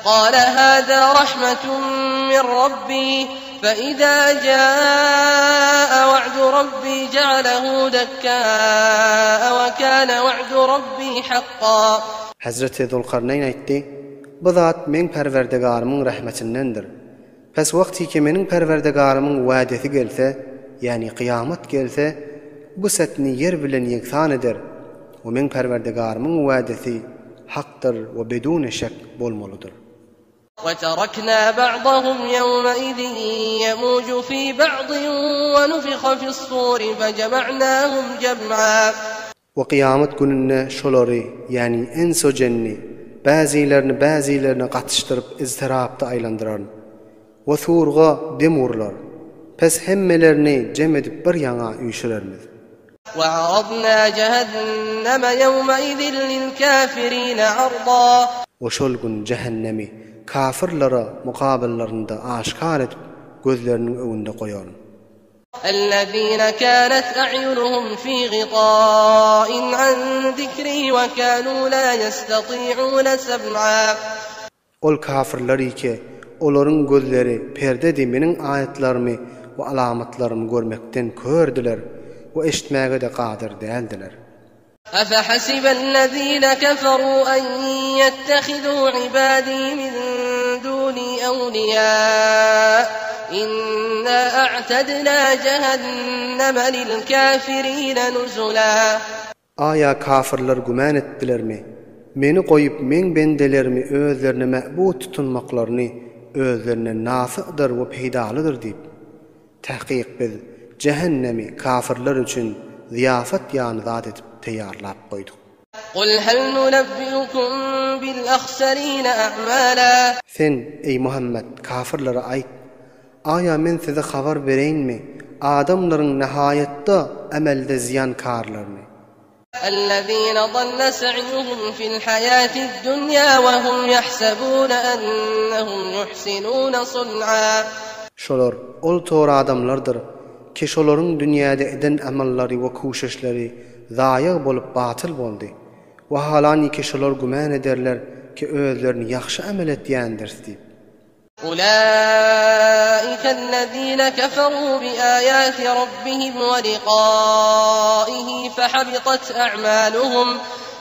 Gala hâzâ rahmetun min Rabbî, fe-izâ câe we'du Rabbî ce'alehu dekkâe ve kâne we'du Rabbî hakkâ. Hezreti Zulkarneýn aýtdy, Bu zat meň Perwerdigarymyň rahmetindendir. Pes wagtyky meniň Perwerdigarymyň wädesi gelse, ýagny kyýamat gelse, bu setni ýer bilen ýegsan eder we meň Perwerdigarymyň wädesi hakdyr we bedune şek bolmalydyr. We terekna ba'dahum ýewmeizin ýemuju fi ba'din we nufiha fis-suri fejema'nahum jem'a. We kyýamat gününde şolary, ýagny enso-jenni, bäzilerini bäzilerine gatyşdyryp iztirapda aýlandyraryn. We surga dem urlar. Pes hemmelerini jem edip bir ýaňa üýşürermiz. We aradna jehenneme ýewmeizin lil-käfirine arda. We şol gün jähennemi kafyrlara mukabyllarynda aşgär edip gözleriniň öňünde goýaryn. Ellezine kânet a'yunuhum fî gitâin an zikrî we kânû lâ ýestati'ûne sem'a. Ol kafyrlar ki, olaryň gözleri perdedi meniň aýatlarymy we alamatlarymy görmekden kördüler we eşitmäge-de gadyr däldiler. Efehasibellezine keferu en ýettehizû ibadî min dûnî ewliýâ innâ a'tednâ jehenneme lilkâfirîne nuzulâ. Aýa kafyrlar gümän etdilermi, Meni goýup Meň bendelerimi özlerine mäbut tutunmaklaryny özlerine nafy'dyr we peýdalydyr diýip? Tahkyk biz Jähennemi kafyrlar üçin zyýafat ýaly zat edip teýýarlap goýduk. Kul hel nunebbiukum bil ahserine a'mala. Sen, eý Muhammet, kafyrlara aýt, Aýa men size habar bereýinmi, adamlaryň nahaýatda amelde zyýankarlaryny? Ellezine dalle sa'ýuhum fil haýatid dunýa we hum ýahsebune ennehum ýuhsinune sun'a. Şolar ol tor adamlardyr ki şolaryň dünýäde eden amallary we kuşeşleri zaýag bolup batyl boldy. We halaniki şolar gümän ederler ki özlerini ýagşy amel etýändiris diýip. Ulaikellezine keferu bi aýati rabbihim we liqaihi fehabitat a'maluhum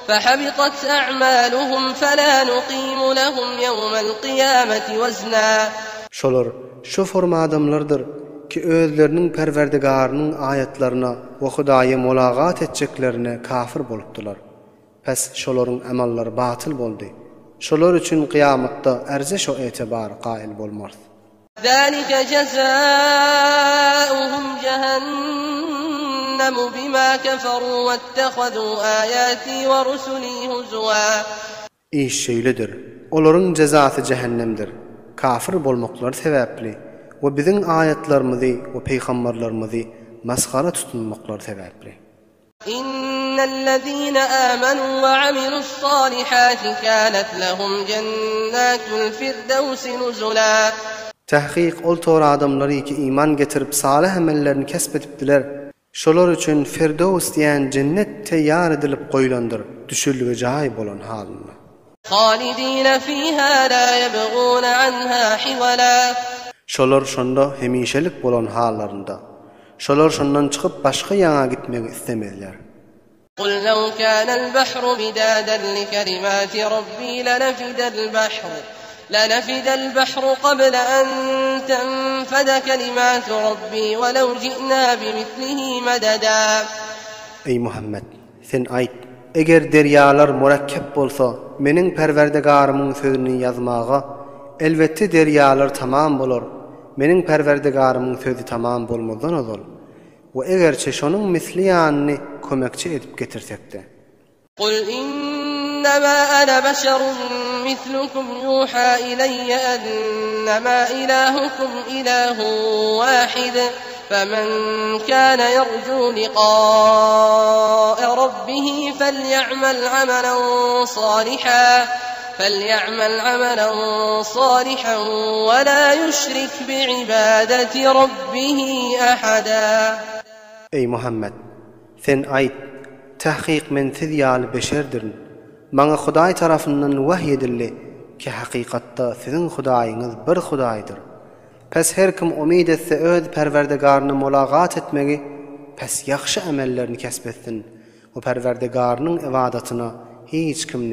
fehabitat a'maluhum fela nuqimu lehum ýewmel kyýameti wezna. Şolar şo forma adamlardyr ki özleriniň Perwerdigarynyň aýatlaryna we Hudaýa molagat etjeklerine kafir bolupdylar. Pes şolaryň amallary batyl boldy. Şolar üçin kyýamatda ärzeş o etibar gaýyl bolmarys. Zalike jezaihum jehennemu bima keferu wettehazû âyâtî we rusulî huzua. Iş şeýledir, olaryň jezasy jähennemdir, kafir bolmaklary sebäpli we biziň aýatlarymyzy we pygambarlarymyzy masgara tutunmaklary sebäpli. Innellezine amenu we amilussalihati kanet lehum jennatul firdewsi nuzula. Tahkyk ol tor adamlary ki iman getirip salyh amellerini kesp edipdiler, şolar üçin Firdews diýen jennet teýýar edilip goýlandyr, düşelge jaý bolan halynda. Halidine fiha la ýebgune anha hiwala. Şolar şonda hemişelik bolan hallarynda. Şolar şondan çykyp başga ýaňa gitmegi islemezler. Kul lew kânel bahru midâden likelimâti Rabbî lenefidel bahr lenefidel bahru kable en tenfede kelimâtu Rabbî welew ji'nâ bimislihi mededâ. Eý Muhammet! Sen aýt, Eger derýalar mürekkep bolsa, meniň Perwerdigarymyň sözüni ýazmaga, elbetde derýalar tamam bolar, meniň Perwerdigarymyň sözi tamam bolmazdan ozal, we egerçe şonuň misli ýanyny kömekçi edip getirsekde. Kul innema ana beşerun mislukum ýuha ileýýe ennema ilahukum ilahun wahid. Femen kâne yerjû liqâe rabbihi felye'mel amelen sâlihan felye'mel amelen sâlihan ve lâ yüşrik bi'ibâdeti rabbihi ahadâ. Eý, Muhammet! Sen aýt, Tahkyk men siz ýaly beşerdirin. Maňa Hudaý tarapyndan wahy edildi. Ki hakykatda siziň Hudaýyňyz bir Hudaýdyr. Pes her kim umyt etse öz Perwerdigaryna mulagat etmegi, pes ýagşy emellerini kesp etsin we Perwerdigarynyň ybadatyna hiç kimni.